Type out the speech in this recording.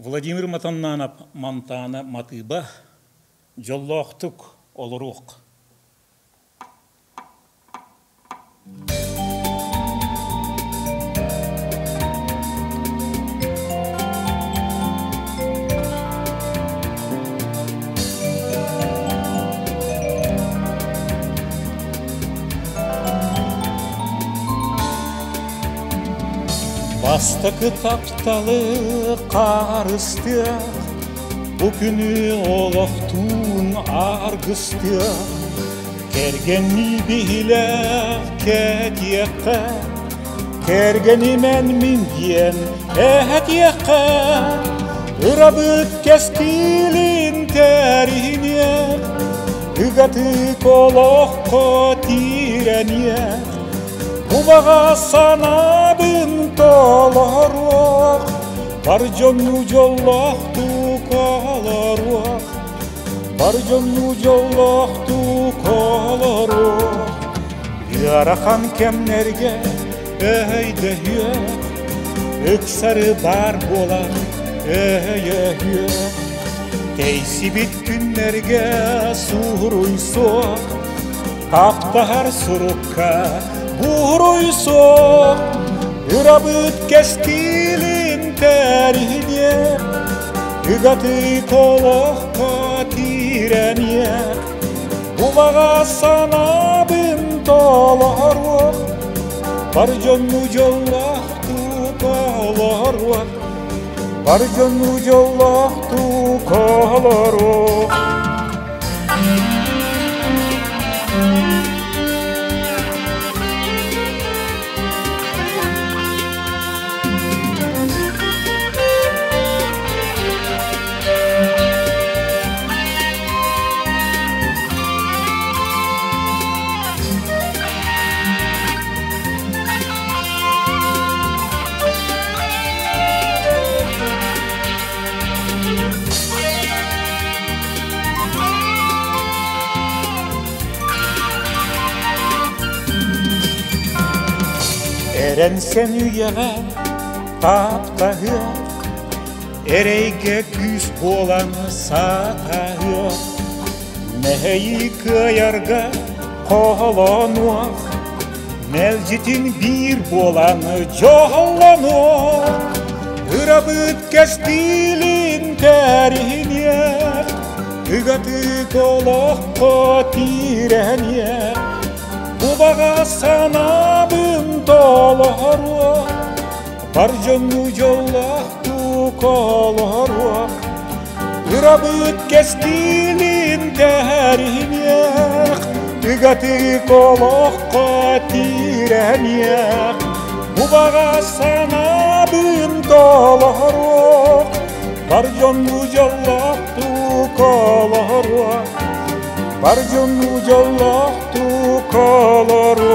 Владимир Матаннанов Мантаана матыыба Дьоллоохтук олоруох. Бастакы тапталы хаарыстыах, бу күнү олохтуун аргыстыах, кэргэннии биһилэх кэтиэххэ, кэргэнимэн мин диэн эһэтиэххэ, ырабыт кэскилин тэриниэх, ыгатык олоххо тирэниэх, Убаҕа санаабын толоруох, бар дьонну дьоллоохтук олоруох, бар дьонну дьоллоохтук олоруох. Ыарахан кэмнэргэ өйдөһүөх, ыксары баар буолан өйөһүөх. Тэйсибит күннэргэ суруйсуох, Таптаһар сурукка буруй суох, ырабыт кэскилин тэриниэх, ыгатык олоххо киирэниэх, бу баҕа санаабын толоруох, бар дьонну дьоллоохтук олоруох, бар дьонну дьоллоохтук олоруох. Эрэнсэн үйэҕэ таптаһыах, эрэйгэ күүс буолан саатаһыах, мэһэйи кыайарга хоһолонуох, мэлдьитин биир буолан дьоллонуох, ырабыт кэскилин тэриниэх, ыгатык олоххо тирэниэх, бу баҕа санаабын толоруох, бар дьонну дьоллоохтук олоруох, ырабыт кэскилин тэриниэх, ыгатык олоххо тирэниэх, бу баҕа санаабын толоруох, бар дьонну дьоллоохтук олоруох, бар дьонну дьоллоохтук олоруох.